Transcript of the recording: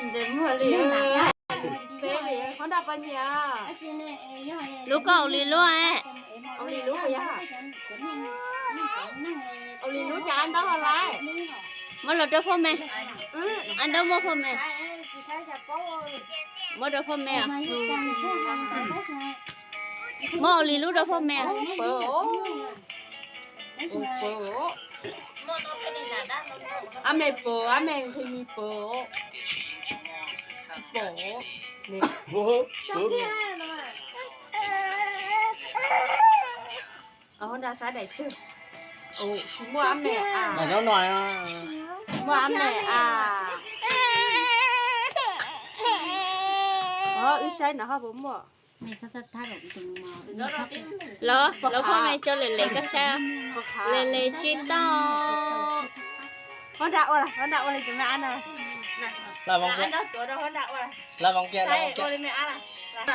Ntses muag li, tsis teb li, Hmoob Nraj puas nyiam? Lub koj ua li lub, ua li lub, ua li lub cas Ab Ntaub ho laiv? Muab los rau phauj me. Ab Ntaub muab phauj me. Muab rau phauj me. Muab ua li lub rau phauj me. Ab me pos, ab me nqhis me pos. Tsis pom. Hmoob Nraj sab daim twg? Tsis muaj ab me a. Muaj ab me a. Wb saib no ho puas muaj. Los, los phauj me tso lem lem koj saib. Lem lem tsis tau. Hmoob Nraj ua, Hmoob Nraj ua li tus me ab no. Ab Ntaub tuav rau Hmoob Nraj ua. Saib ua li me ab.